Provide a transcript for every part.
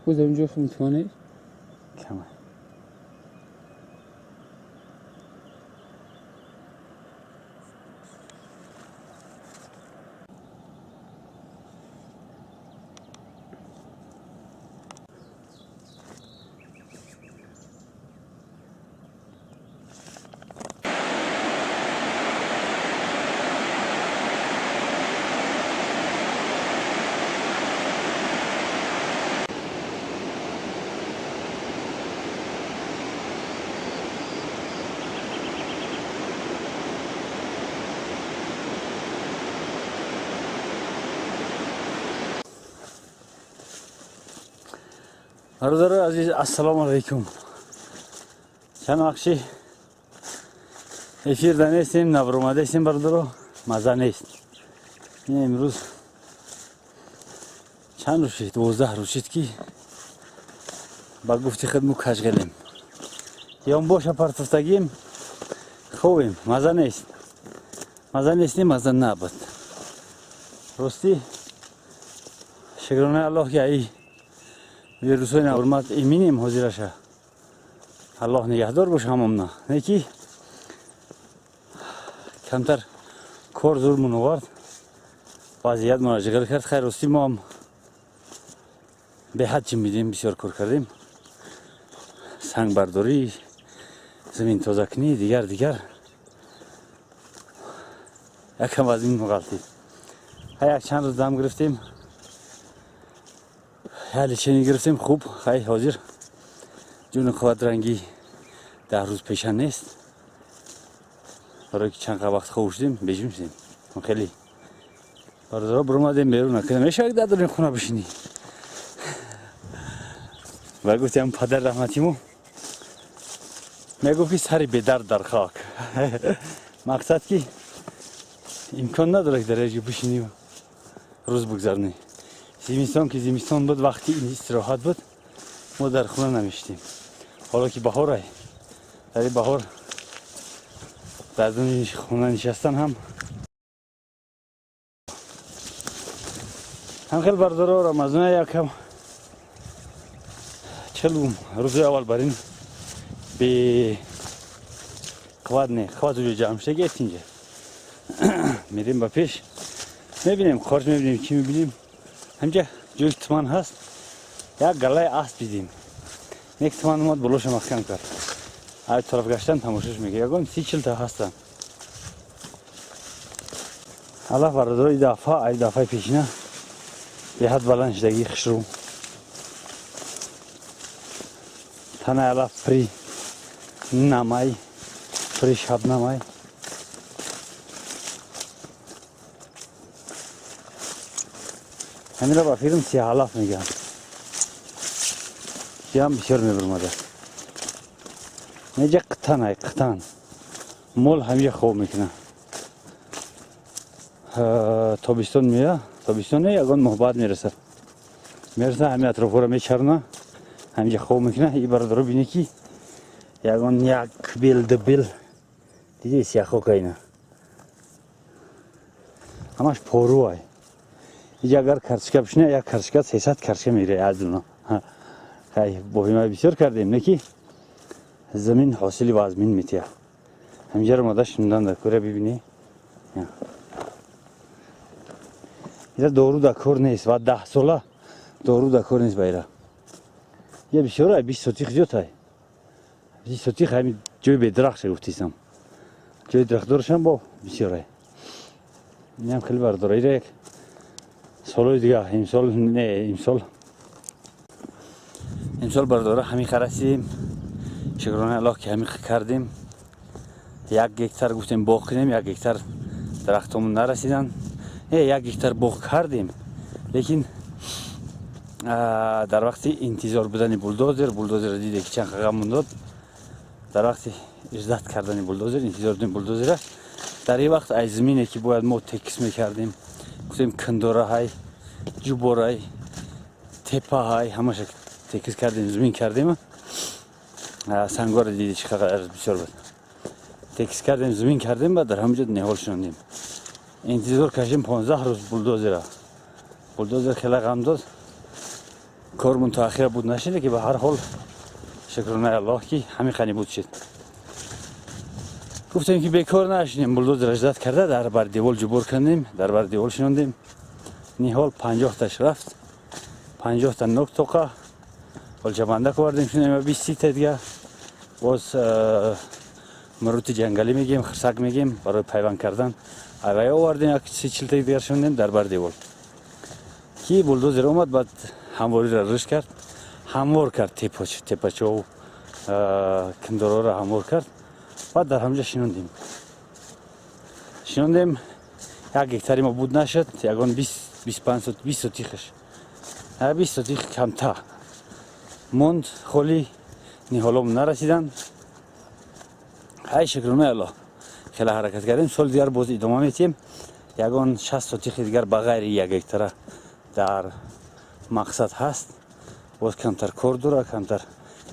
Боз инҷо метавонӣ? Кама. Бародарои азиз, ассалому алайкум. Чанд вақти эфирда нестем, набаромадастем, бародаро, маза нест. Ин имрӯз чанд рӯз шид? 12 рӯз шид, ки ба гуфти худ мо кашғелем. Ё боша партофтагим, хобем, маза нест. Маза нест, маза набуд. Ростӣ, шукронаи Аллоҳ, ки ай вирусҳои набурмад иминем ҳозираша. Аллоҳ нигаҳдор боша ҳамамна. Не ки камтар кор зурмон овард, вазъият моро ҷиғил кард. Хайр, ростӣ, мо ҳам беҳад ҷимбидем, бисёр кор кардем. Сангбардорӣ, замин тозакунӣ, дигар дигар. Якам вазмин муғалтид. Хай, як чанд рӯз дам гирифтем. Як лечение гирифтем, хуб. Хай, ҳозир ҷуну қувват ранги 10 рӯз пеша нест. Барои ки чанд вақт хоб шудем, бежим шудем. Хеле бародаро, биромадем берун, накунем мешавад дар даруни хона бишинӣ. Ва гуфтем, падар раҳматиму мегуфт, ки сари бедард дар хок. Мақсад ки имкон надорад, ки дар як ҷо бишинӣ, рӯз бигзаронӣ. Зимистон ки зимистон буд, вақти истироҳат буд, мо дар хона намешидем. Ҳоло ки баҳорай, дар баҳор дар дуни хона нишастан ҳам хел. Бародаро, Рамазона якам 40 рӯзи аввал бар ин бе қувват не, қувват уҷо ҷамъ шуда гест. Инҷа мерем ба пеш, мебинем, қорч мебинем, чӣ мебинем. Ҳамҷа ҷои туман ҳаст, як галаи асп дидем. Нек туман омад, болоша маҳкам кард. Ай тараф гаштан тамошош мекард. Ягон 30-40 та ҳастанд. Аллаҳ, бародаро, дафъа ай дафъаи пешина беҳад баланд шудагӣ, хушрӯ. Танаи алаф при намай, при шабнамай. Ҳамира ба филм сиҳалаф мегӯянд. Ҷам бисёр мебурмада. Неҷа қитан, ай қитан. Мол ҳамиҷа хоб мекунад. Тобистон мея, тобистон не, ягон моҳ баъд мерасад. Мераса, ҳами атрофҳоро мечарона, ҳамиҷа хоб мекунад. И бародаро, бинед, ки ягон як бел, ду бел диди, сияхока ина. Ҳамаш пору ай. Иҷа агар картошка бишина, як картошка 300 картошка мегирад аз дуно. Хай, боҳима бисёр кардем, не ки замин ҳосили вазмин метиҳад. Ҳамиҷаро мода шундан дар кора бибинӣ. Ира дору дар кор нест ва 10 сола дору дар кор нест ба ира. Я бисёр ай, 20 сотих зиёд ай. 20 сотих ҳами ҷои бедарахша гуфтисам. Ҷои дарахтдорашам бо бисёр ай. Инам хеле, бардора, ира як солҳои дига, имсол не, имсол, бардора, ҳамин харасидем. Шукронаи Аллоҳ, ки ҳамин кардем. 1 гектар гуфтем боғ кунем, 1 гектар дарахтомон нарасиданд. 1 гектар боғ кардем, лекин дар вақти интизор будани булдозер, булдозерро диде, ки чанд ғамон дод. Дар вақти ждать кардани булдозер, интизор будем булдозера, дар ин вақт ай замине, ки бояд мо текис мекардем, гуфтем кандораҳай, ҷуборай, тепаҳай, ҳамаша текис кардем, замин кардем. Сангора диди, чӣ қадар бисёр буд. Текис кардем, замин кардем, ба дар ҳамаҷо ниҳол шинондем. Интизор кашидем 15 рӯз булдозера. Булдозер хеле ғам дод. Кормон то охира буд нашида ки ба ҳар ҳол шукронаи Аллоҳ ки ҳамин қани буд шид. Гуфтем ки бекор нашинем, булдозер ждат карда дар бар девол ҷубор кардем, дар бар девол шинондем. Ниҳол 50 таш рафт, 50 та нок тоқа холчабанда овардем, шинем 20 та дига боз мурути ҷангалӣ мегем, хирсак мегем барои пайванд кардан. Авай овардем, як 40 та дигар шинондем дар бар девол. Ки булдозер омад, баъд ҳамвориро риш кард, ҳамвор кард тепачову киндороро ҳамвор кард. Баъд дар ҳамҷа шинондем. Шинондем, як гектари мо буд нашуд, ягон 25 20 сотихаш. 20 сотих камта монд, холи ниҳолом нарасиданд. Ай шукронаи Аллоҳ хеле ҳаракат кардем. Соли дигар боз идома метиҳем. Ягон 60 сотихи дигар ба ғайри як гектара дар мақсад ҳаст. Боз камтар кор дора, камтар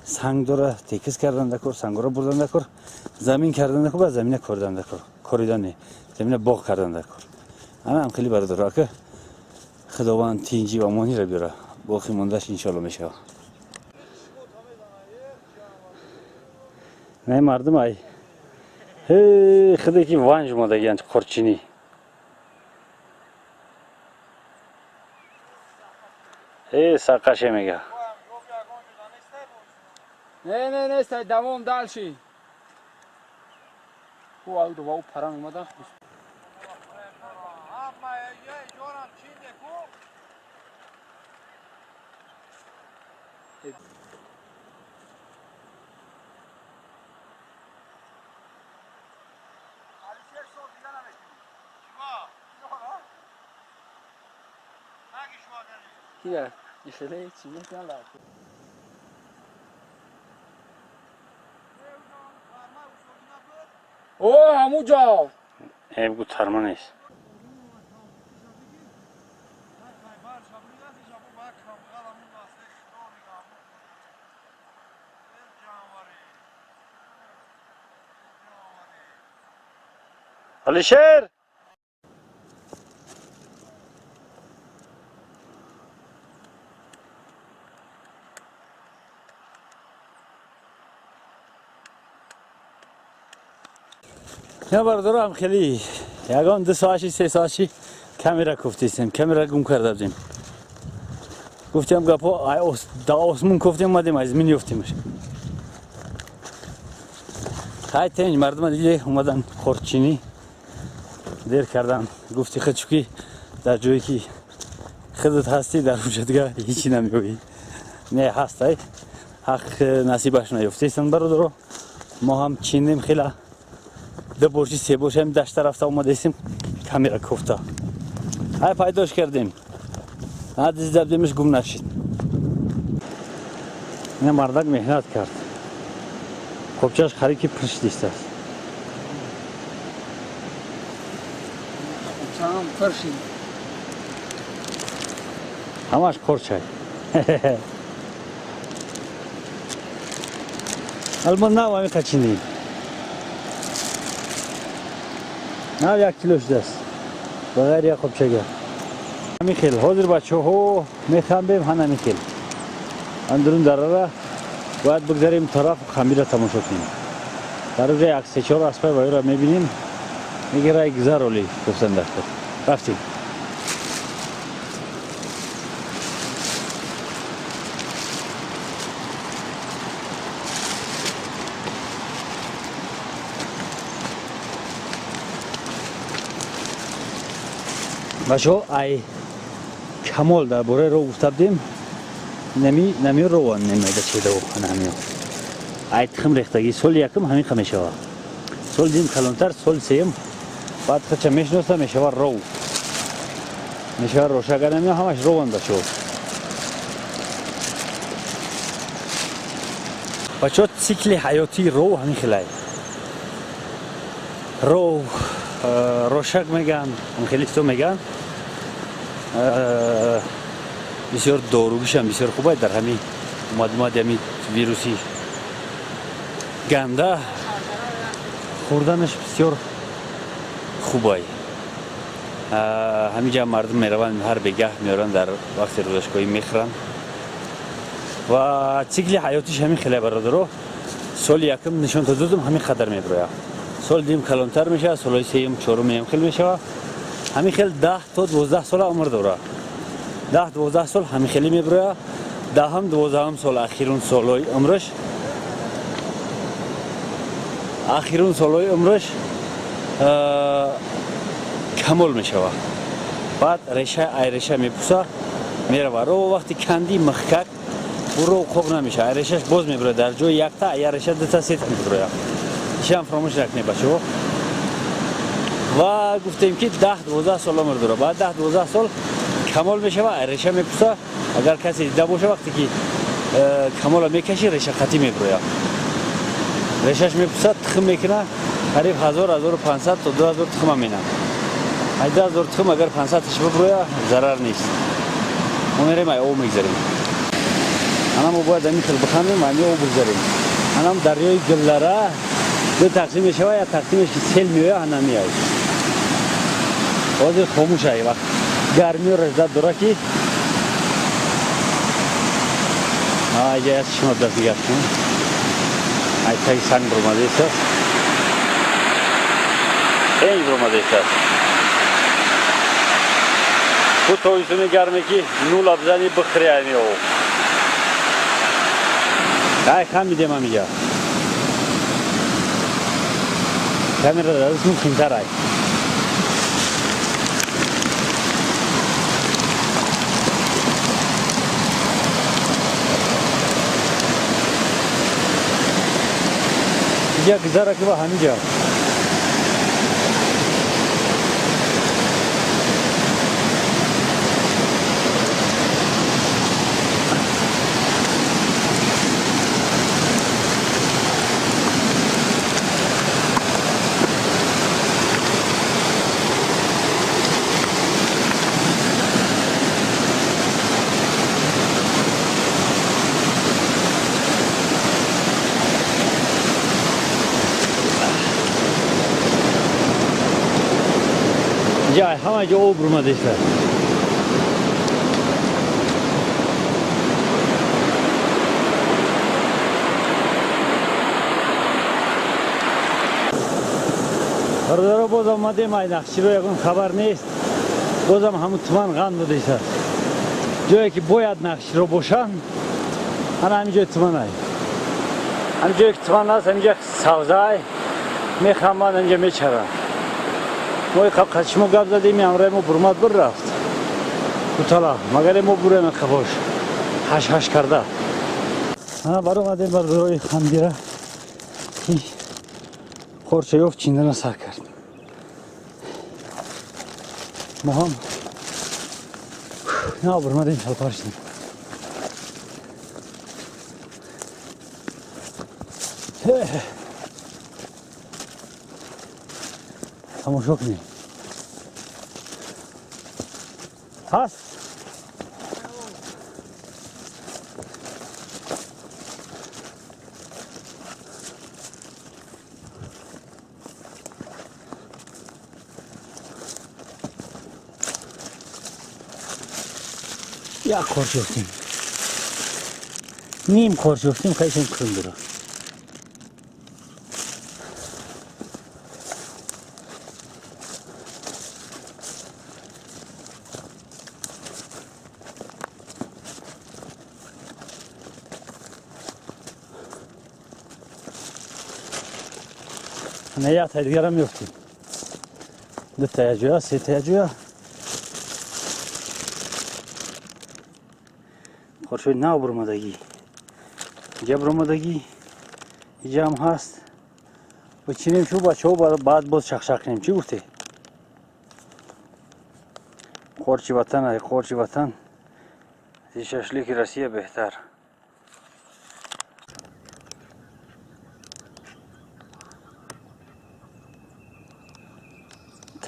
санг дора, текис кардан дакор, сангора бурдан дакор, замин кардан дакор, ба замина кордан дакор, коридан не, замина боғ кардан дакор. Ана ҳам хеле бародаро, ака Худованд тинҷӣ ва амониро биёра, боқӣ мондаш иншоалло мешавад. Не мардум ай худе ки ванҷ омадагианд қурчинӣ. Сақаше мега. Не, не, не, стай давом дальше. Ку алду вау паран омадан. Кия, ишеле чи мекунад? О, ҳамуҷо. Бигӯ тарма нест. Алишер! Я бародарам хеле ягон 2 соати 3 соати камера кофтесем, камера гум карда будем. Гуфтем гапо да осмон кофтем омадем, аз замин ёфтемаш. Хай тенҷ мардума диде омадан қорчинӣ дер кардан. Гуфти худ чунки дар ҷое ки худат ҳастӣ дар онҷо дига ҳечи намеёбӣ. Не ҳастай, ҳақ насибаш наёфтесам бародаро. Мо ҳам чиндем хела. 2 борчи 3 борчи ҳам дашта рафта омадесем, камера кофта. Ай пайдош кардем. Дизда будемш гум нашид. Ина мардак меҳнат кард. Қопчаш харид ки пур шидистааст. Қопчаам пур шид. Ҳамаш корчай. Албо нав ҳамин қачинӣ. Нав 1 кило шудааст. Ба ғайри як қопчага. Ҳамин хел. Ҳозир бачаҳо мехамбем ҳан ҳамин хел. Андарун дарара бояд бигзарем тараф хамира тамошо кунем. Дар онҷа як 3-4 аспай ва ӯро мебинем. Мегирай гузар оли гуфтан дар кор. Рафтем. Бачаҳо ай камол дар бораи роҳ гуфта будем. Нами рован намеда чедаву намиё. Ай тухм рехтагӣ соли якум ҳамин қа мешавад. Соли дуюм калонтар, соли сеюм баъд хача мешиноса мешавад ров. Мешавад рошага намиё ҳамаш рован бачаҳо. Бачаҳо цикли ҳаётии ров ҳамин хелай. Ров рошак меган, ҳамхелисто меган. Бисёр доругишам бисёр хуб дар ҳамин омадумади ҳамин вируси ганда хӯрданаш бисёр хубай. Ҳаминҷа мардум мераванд ҳар бегаҳ меоранд дар вақти рӯзашгоҳӣ мехӯранд. Ва цикли ҳаётиш ҳамин хеле бародаро. Соли якум нишон додум ҳамин қадар меброя. Соли дуюм калонтар мешавад, солҳои сеюм, чорум ҳам хел мешавад. Ҳамин хел 10 то 12 сола умр дорад. 10-12 сол ҳамин хеле меброя. 10-12 сол ахирун солҳои умраш. Ахирун солҳои умраш камол мешавад. Баъд реша ай реша мепуса, мерава. Ро вақти канди михкак уро қоқ намешавад. Ай решаш боз меброяд дар ҷои якта, ай реша дута сета меброяд. Ишам фаромӯш накунед бачаҳо. Ва гуфтем ки 10-12 сол умр дорад. Баъд 10-12 сол камол мешавад, ай реша мепуса. Агар касе дида боша, вақте ки камола мекаши, реша қатӣ меброяд. Решаш мепуса, тухм мекунад, қариб 1000-1500 то 2000 тухма менад. 2000 тухм агар 500 таш биброяд, зарар нест. Мо мерем ай об мегзарем. Ана мо бояд ҳамин хел бихандем, ҳамин об бигзарем. Анам дарёи Гуллара ду тақсим мешавад, як тақсимеш ки сел меояд, ана меояд. Ҳозир хомӯш ай вақт гармиё рашдат дора ки иҷа як чишма даст нигоҳ кун. Ай таги санг буромадааст. Ин буромадааст. Бу тобистони гарме ки нула бизани бихӯри ами об. Ай хам мидем амиҷа. Камера дастмон хинтар ай. Иҷа гузара ки ба ҳамиҷа. Ҷай ҳама ҷо об румадеста. Бародаро, боз омадем ай нақширо, ягон хабар нест. Бозам ҳамун туман ғанд будеста. Ҷое ки бояд нақширо бошанд, ана ҳамин ҷои туман ай. Ҳамин ҷое ки туман аст, ҳамин ҷо савза ай. Мехаманд, ҳамин ҷо мечаранд. Мо қачимо гап задем, ҳамроҳи мо бурмад бур рафт. Кутала, магаре мо бураем қафош. Ҳаш-ҳаш карда. Ана баромадем бародарои хандира ки қорча ёфт чиндана сар кард. Мо ҳам на бурмадем шалпар шудем. Тамошо кунем. Ҳаст? Як қорч ёфтем. Ним қорч ёфтем, қайшем кун дора. Не я дигарам ёфтем. Дута ҷоя, сета ҷоя. Қорчои нав буромадагӣ. Иҷа буромадагӣ. Иҷаам ҳаст. Бичинем шу бачаҳо, баъд боз шақшақ кунем. Чӣ гуфте? Қорчи ватан ай, қорчи ватан. Зи шашлики Россия беҳтар.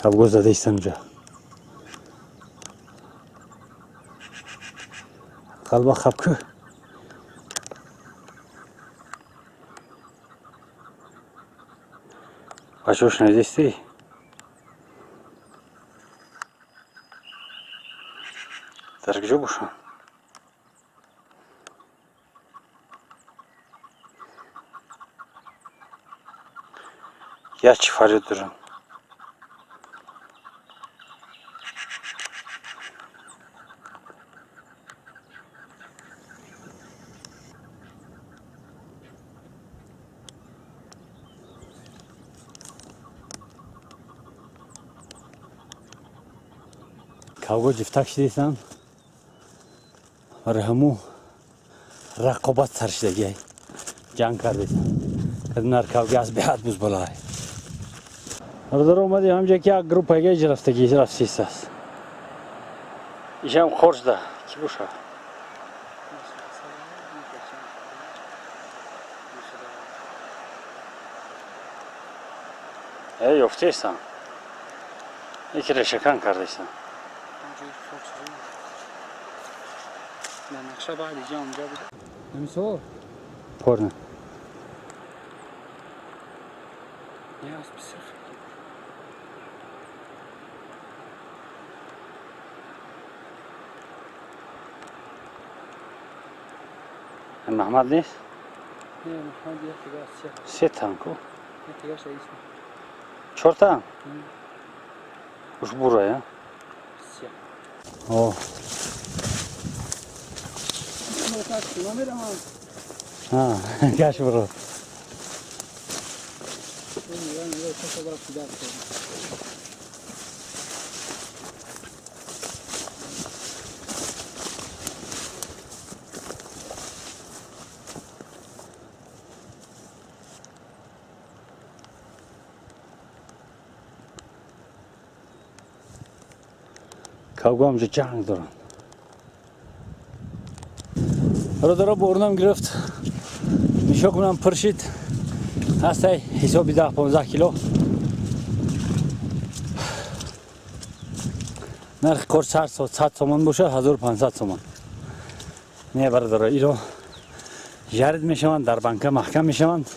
Табго зада истам ҷа. Қалба хабкӯ. Бачаҳо шунидистӣ? Дар куҷо бошанд? Як чӣ фарёд дорам. Кавго ҷифтак шидесам, барои ҳаму рақобат сар шидагиай, ҷанг кардесам. Кадим кавги аз беҳад буз балай. Бародар, омадем ҳамҷа ки як группага иҷа рафтаги рафтисааст. Ишам хор шуда, кӣ бошад? Э, ёфтесам. Яки решакан кардесам. Нақша баъд иҷа онҷа буд. Намисол? Порна. Не, аз бисёр. Маҳмад нест? Не, Муҳаммад як дига аз се. Се тан ку? Як дигаш раис. Чорта? Уш бурая? Се. О. А, гаш буро. Кавго ҳамҷо ҷанг доранд. Бародаро, борунам гирифт, мишокунам пур шид, ҳастай ҳисоби 10-15 кило. Нархи кор 100 сомон бошад, 1500 сомон. Не, бародаро, иро жарид мешаванд, дар банка маҳкам мешаванд.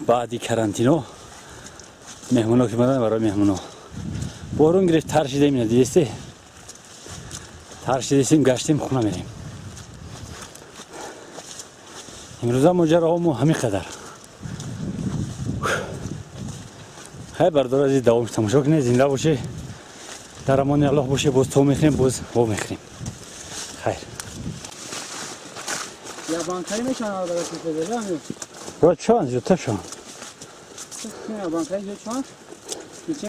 Баъди карантино меҳмоно ки маданд, барои меҳмоно. Борун гирифт, тар шидем, ина дидесте, тар шидесем, гаштем, хона мерем. Имрӯза моҷароҳомо ҳамин қадар. Хай, бародаро азиз, давом тамошо кунед, зинда боше, дар амони Аллоҳ боше. Боз то мехӯрем, боз во мехӯрем. Хайр. Я банкаи мешаванд барои? Бояд чанд зиёдтар шаванд. Банкаи зиёд шаванд?